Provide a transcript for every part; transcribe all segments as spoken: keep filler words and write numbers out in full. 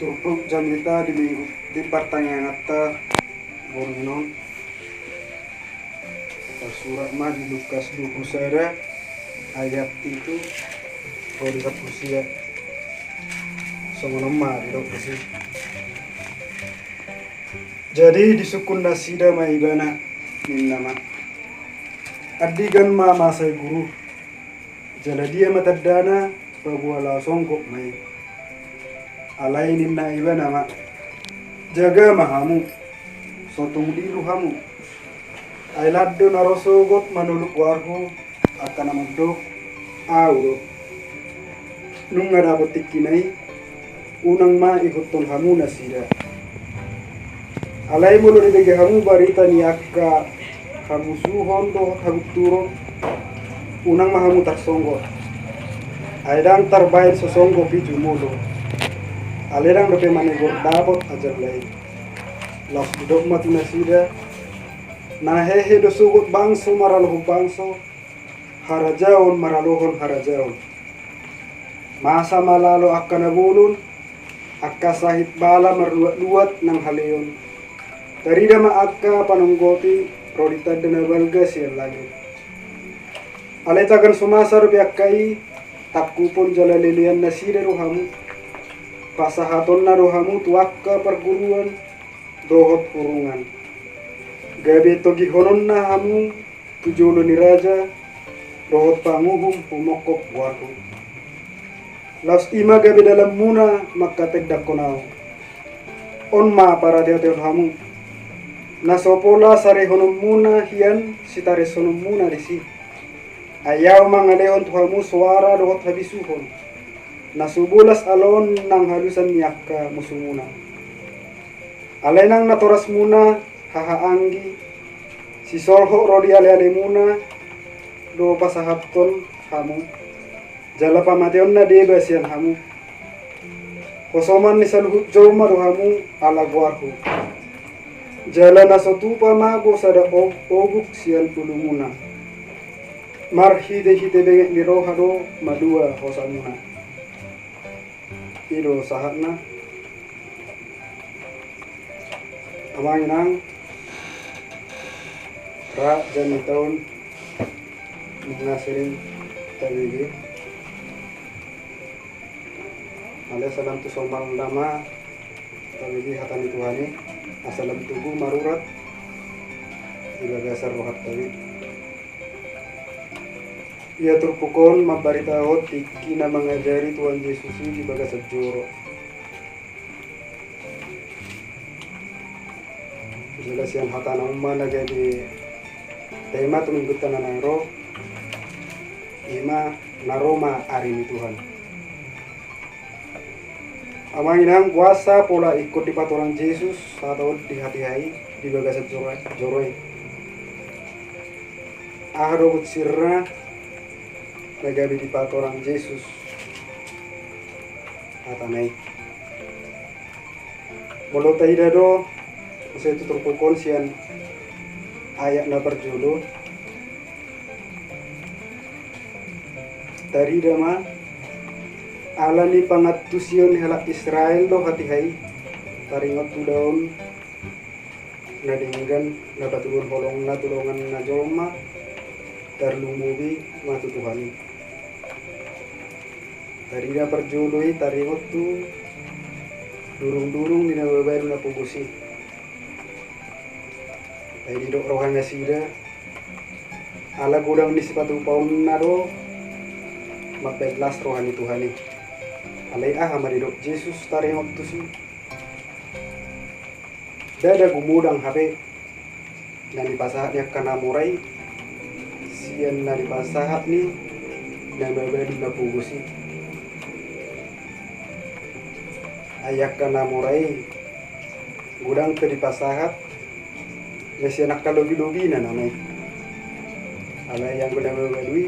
Turpuk jamita di minggu, di partangianganta borngin on, tarsurat ma di Lukas dua pulu sada ayat pitu ro di sampulu sia. Songon on ma didok disi. Jadi disungkun nasida ma Ibana, ninna ma: Andigan ma masa i, Guru? Jala dia ma tandana paboa laho songgop ma i? Alai ninna Ibana ma: Jaga ma hamu, so tung lilu hamu. Ai lan do na ro sogot manoluk goarHu angka na mandok: Ahu do. Nunga dapot tingkina i, unang ma ihuthon hamu nasida. Alai molo dibege hamu barita ni angka hamusuhon dohot hagunturon, unang ma hamu tarsonggot. Ai ndang tarbahen so songgop i jumolo. Alai ndang dope manegor dapot ajalla i. Laos didok ma tu nasida: Na hehe do sogot bangso maralohon bangso, harajaon maralohon harajaon. Masa ma lalo angka na bolon, angka sahit bala marluat-luat nang haleon. Tarida ma angka panonggopi ro di tanda na balga sian langit. Alai tagan so masa dope angka i, tangkupon jala lelean nasida do hamu. Pasahatonna do hamu tu angka parguruan dohot hurungan, gabe togihononna hamu tu jolo ni raja dohot panguhum humophop goarHu. Laos i ma gabe dalanmuna mangkatendangkon Ahu. On ma paratehon hamu, na so pola sarehononmuna hian sitareshononmuna disi. Ai Ahu mangalehon tu hamu soara dohot habisuhon, na so bolas aloon nang halusan ni angka musumuna. Alai nang natorasmuna, haha anggi, sisolhot ro di alealemuna do pasahathon hamu, jala pamateonna deba sian hamu. Hosoman ni saluhut jolma do hamu ala goarHu. Jala na so tupa mago sada ob-, obuk sian ulumuna. Marhitehite benget ni roha do malua hosamuna. I do sahatna. Amang inang, ra jamita on nunga sering tabege. Alai asa lam tu somalna ma tabege hata ni Tuhan i, asa lam tubu marurat di bagasan rohanta be. Ia turpuk on mambaritahon tingki na mangajari Tuhan Jesus i di bagasan joro. Jala sian hatana on ma na gabe tema tu minggunta na naeng ro, i ma na ro ma ari ni Tuhan. Amang inang, boasa pola ingkon dipatorang Jesus hata on di hatiha i di bagasan joro, joro i? Aha do bunsirna na gabe dipatorang Jesus hatana i? Molo taida do muse tu turpuk on sian ayat na parjolo, tarida ma, ala ni pangantusion ni halak Israel do hatiha i, taringot tu daon na denggan na patulun holongna tu dongan na jolma, tarlumobi ma tu Tuhan i. Tarida parjolo i taringot tu durung-durung ni na mabalu na pogos i. Ai didok roha nasida, ala godang ni sipatupaonna do mambahen las roha ni Tuhan i. Alai aha ma didok Jesus taringot tusi? Ndada gumodang hape na nipasahat ni angka na mora i sian na nipasahat ni na mabalu na pogos i. Ai angka na mora i godang pe dipasahat na sian angka lobi-lobina nama i. Alai anggo na mabalu i,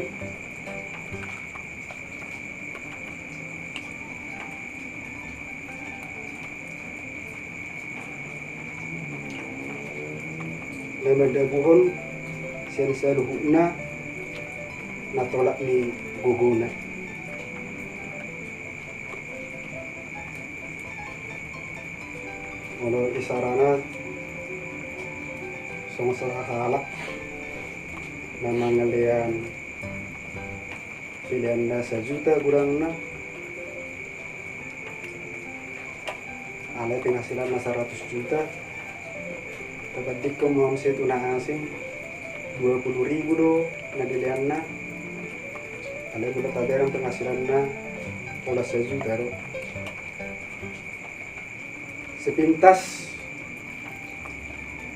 na mandabuhon sian saluhutna na tolap ni gogona. Molo isarana songon sahalak na mangalean peleanna sajuta godangna, alai penghasilanna saratus juta, tabandingkon ma muse tu na asing, dua puluh ribu do na dileanna, alai molo taberang penghasilanna pola sajuta do. Sepintas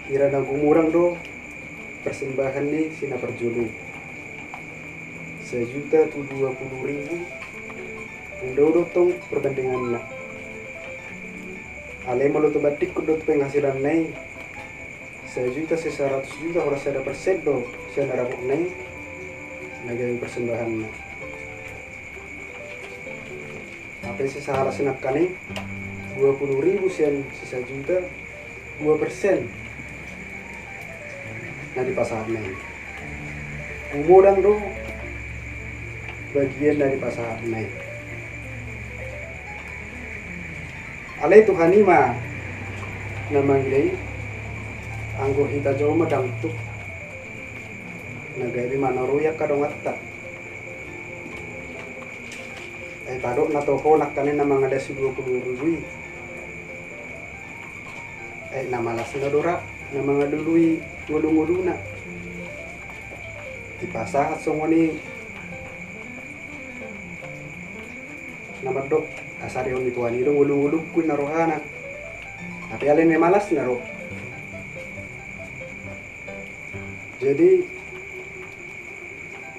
hira na gumodang do persembahan ni si na parjolo i. Sajuta tu dua puluh ribu, ndang dao do tong perbandinganna. Alai molo tabandingkon do tu penghasilanna i, sajuta, saratus juta, holan sada persen do sian na dapotna i na gabe persembahanna. Hape si sahalak sinangkaning, dua puluh ribu sian si sajuta, dua persen na dipasahatna i. Gumodang do bagian na dipasahatna i. Alai Tuhan i ma na mangida i, anggo hita jolma ndang tuk na gabe manaroi angka donganta. Ai tadok na toho nangkaning na mangalean si dua puluh ribu i. Ai na malasna do ra na mangalului ngolu-ngoluna. Dipasahat songon i na mandok, asa dihon ni Tuhan i do ngolu-ngolungku, ninna rohana. Tapi alai na malasna do. Jadi,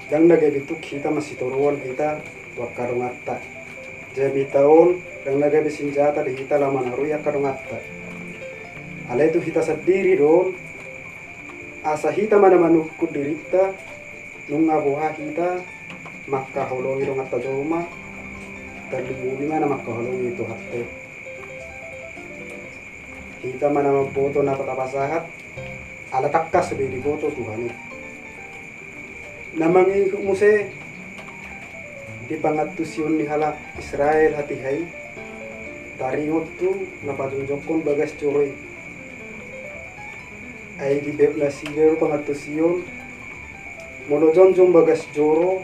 ndang na gabe tuk hita masitoruon hita tu angka donganta. Jamita on ndang na gabe sinjata di hita laho manaroi angka donganta. Alai tu hita sandiri do on, asa hita ma na manungkun dirinta, nunga boha hita mangkaholongi donganta jolma, tarlumobi ma na mangkaholongi Tuhanta i. Hita ma na mamboto na tapasahat, ala tangkas be diboto Tuhan i. Na mangihut muse di pangantusion ni halak Israel hatiha i, taringot tu na pajongjongkon bagas joro i. Ai dibeok nasida do pangantusion, molo jongjong bagas joro,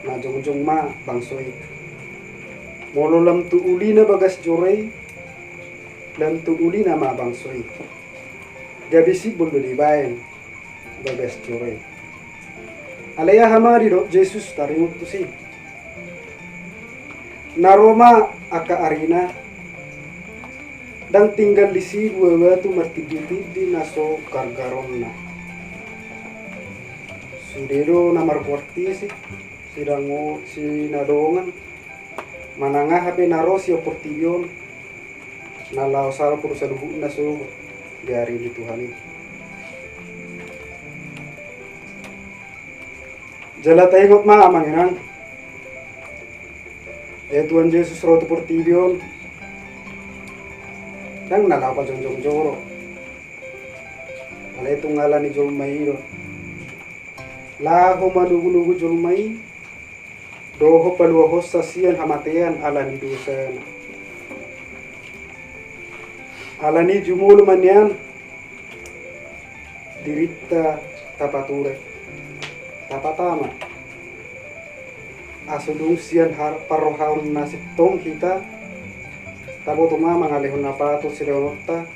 na jongjong ma bangso i. Molo lam tu ulina bagas joro i, lam tu ulina ma bangso i. Gabe simbol do dibaen bagas joro i. Alai aha ma didok Jesus taringot tusi? Na ro ma angka arina, ndang tinggal disi dua batu martinditindi na so gargaronna. Sude do na margoar tusi, sidango-, sinadongan, manang aha pe na ro sian portibi on, na laho salpu do saluhutna sogot di ari ni Tuhan i. Jala taingot ma amang inang, ia Tuhan Jesus ro tu portibi on, ndang na laho pajongjong joro. Alai tung ala ni jolma i do. Laho manugu-nugu jolma i, dohot paluahonsa sian hamatean ala ni dosana. Ala ni jumolo ma nian dirinta tapature, tapatama. Asa dung sian har-, parrohaon na sintong hita, taboto ma mangalehon na patut silehononta,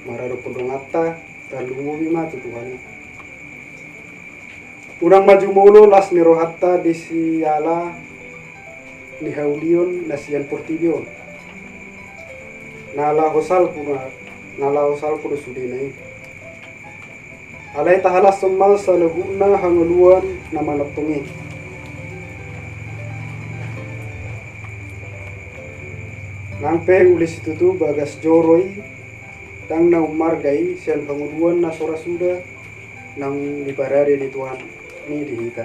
maradophon donganta, tarlumobi ma tu Tuhan i. Unang ma jumolo las ni rohanta di siala ni haulion na sian portibi on. Na laho salpu na, na laho salpu do sudena i. Alai tahalashon ma saluhutna hangoluan na manongtong i. Nang pe uli situtu bagas joro i, ndang na ummarga i sian hangoluan na so ra suda naung diparade ni Tuhan i di hita.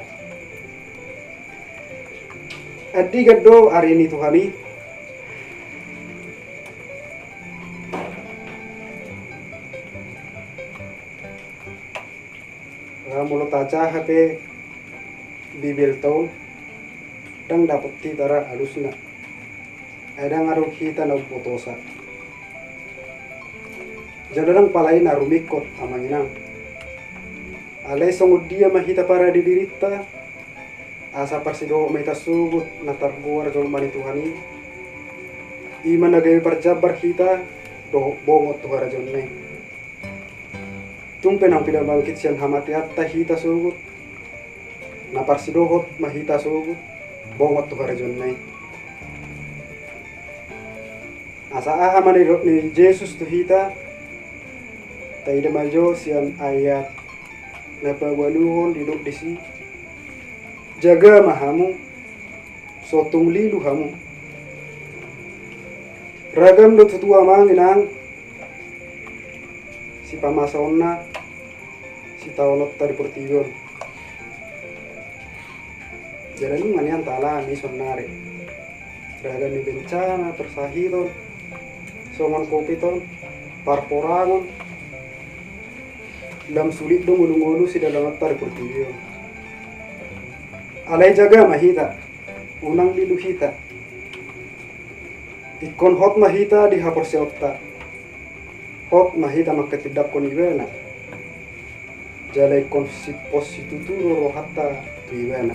Andigan do ari ni Tuhan i? Ra molo tajaha pe Bibelta on, ndang dapot hita ra alusna. Ai ndang adong hita na umbotosa. Jala ndang pala i na rumingkot, amang inang. Alai songon dia ma hita parade dirinta, asa parsidohot ma hita sogot na targoar jolma ni Tuhan i, i ma na gabe parjambar hita dohot bongot tu harajaonna i. Tung pe naung pinabangkit sian hamateanta hita sogot, na parsidohot ma hita sogot bongot tu harajaonna i. Asa aha ma na didok ni Jesus tu hita? Taida ma jo sian ayat na paualuhon, didok disi: Jaga ma hamu, so tung lilu hamu. Ragam do tutu, amang inang, sipamasaonna sitaononta di portibi on. Jala nunga nian taalami saonnari. Ragam ni bencana, parsahiton, songon covid on, parporangon, lam sulit do ngolu-ngolu sidalananta di portibi on. Alai jaga ma hita, unang lilu hita. Ingkon hot ma hita di haporseaonta. Hot ma hita manghatindanghon Ibana. Jala ingkon si-, pos situtu do rohanta tu Ibana.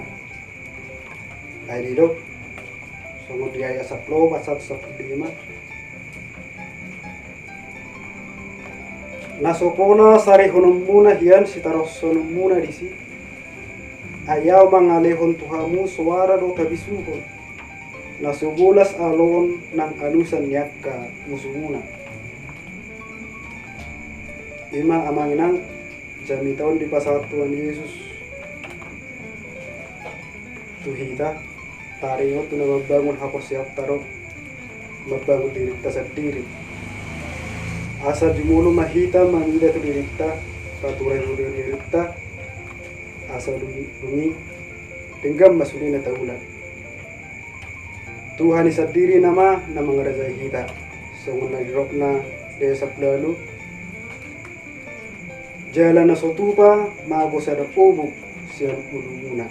Ai didok songon di ayat sampulu opat sahat sampulu lima: Na so pola sarihononmuna hian sitaroshononmuna disi, ai ahu mangalehon tu hamu soara do tabisuhon, na so bolas aloon nang alusan ni angka musumuna. I ma, amang inang, jamita on dipasahat Tuhan Jesus tu hita, taringot tu na mambangun haporseaonta do, mambangun dirinta sandiri. Asa jumolo ma hita mangida tu dirinta, paturai tu dirinta, asa dung i, dung i denggan ma sude na taula. Tuhan i sandiri nama na mangarajai hita, songon na nidokna di ayat sampulu ualu: Jala na so tupa mago sada obuk sian ulumuna.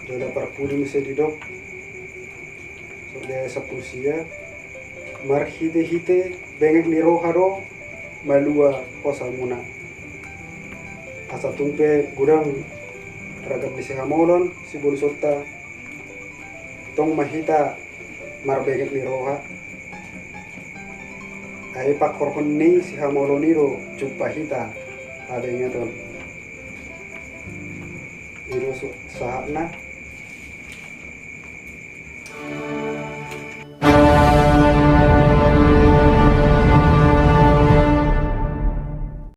Jala parpudi muse didok songon di ayat sampulu sia: Marhite-hite benget ni roha do malua hosamuna. Asa tung pe godang ragam ni sihamolon sibolusonta, tong ma hita marbenget ni roha. Ai panghorhon ni sihamolon i do jumpa hita habengeton. I do so-, sahatna.